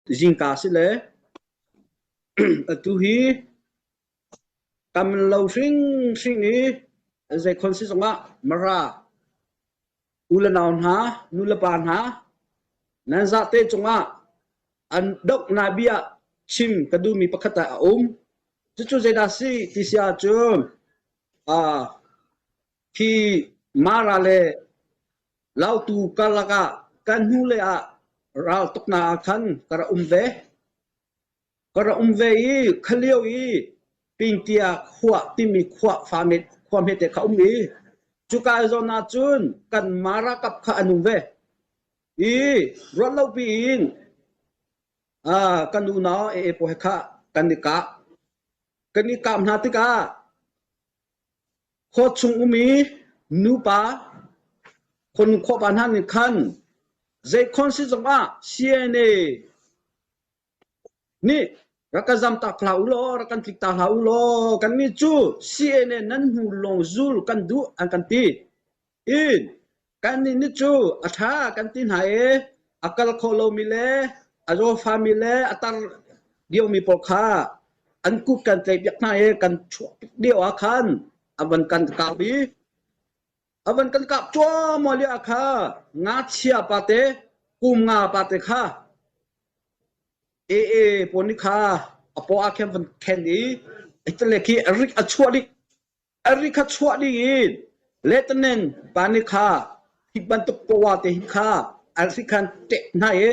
Zingka si le atu hi kam lo hringhring i zeikhon si zongah Mara u le nau hna, nu le pa hna nan zahte cungah an dohnak bia chim ka duhmi pakhat ah a um. Cucu zeidah si ti si ahcun khi Mara le Lautu karlak ah kan hnulei ah raltuknak ah khan ka rak um ve. Ka rak um ve i khalio i Pingtia khua timi khua fa khua hmete kha um i cuka zawn ah cun kanmah ralkap kha an um ve. I ruat lo piin kan unau AA pawl he kha kan i kah. Kan i kah hna tikah Khua chung um i nupa khuanu khuapa hna nih khan zeikhon si zongah CNA nih rak kan zamtak hlah u law, rak kan tliktak hlah u law, kannih cu CNA nan hnu lawng zul kan duh an kan ti. In kannih nih cu a ṭha kan ti hna i a kal kho lomi le a zawfami le a tar diomi pawl kha an kut kan tlaihpiak hna i kan chuah lio ah khan a van kan kap i a van kan kap cuahmah lio ah kha ngakchia pate kum nga pate kha AA pawl nih kha a paw ah khin van khen i tile khi a rik a chuah dih A ri kha chuah ding in Lieutenant pa nih kha hi bantuk pawa te hi kha a ri khan teh hna i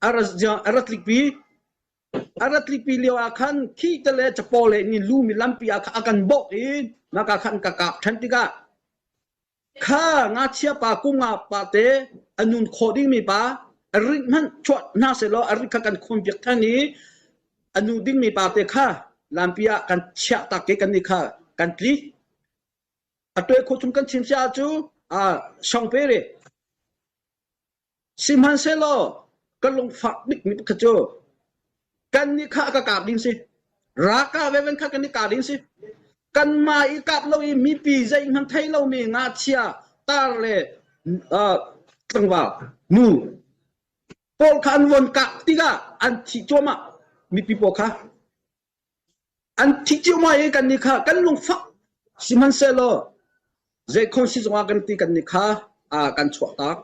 a ra tlikpi. A ra tlikpi lio ah khan khi te le capo le ni lumi lampi ah kha a kan bawh i maka khan ka kap ṭhan tikah Kha ngakchia pa kum-nga pa te a nun khawh dingmi pa a rit hmanh chuah hna sehlaw a rit kha kan khon piak than i a nu dingmi pa te kha lampi ah kan chiah tak i kan nih kha kan tli. A tuai khawh chung kan chim sia cu songpe re. Sihmanhsehlaw ka lungfak bikmi pakhat cu kannih kha a ka kap ding si. Ralkap veven kha kan i kah ding si. Kanmah i kap lo i mipi zeihmanh thei lomi ngakchia, tar le uh, tlangval, nu pawl kha an von kah tikah an thi cuahmah mipi pawl kha. An thi ciammam i kannih kha kan lungfak sihmanhsehlaw zeikhon sizung ah kan ti kannih kha kan chuahtak,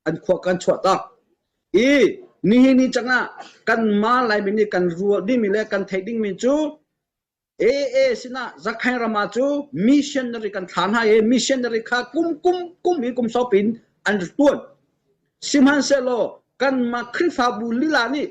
an khua kan chuahtak. I nihin ni cangah kanmah Laimi nih kan ruah dingmi le kan theih dingmi cu AA sinah Zakhain ram ah cu missionary kan thlah hna i missionary kha kum kum kum in kum sop in an rak tuan. Sihmanhsehlaw kanmah Khrihfabu lila nih.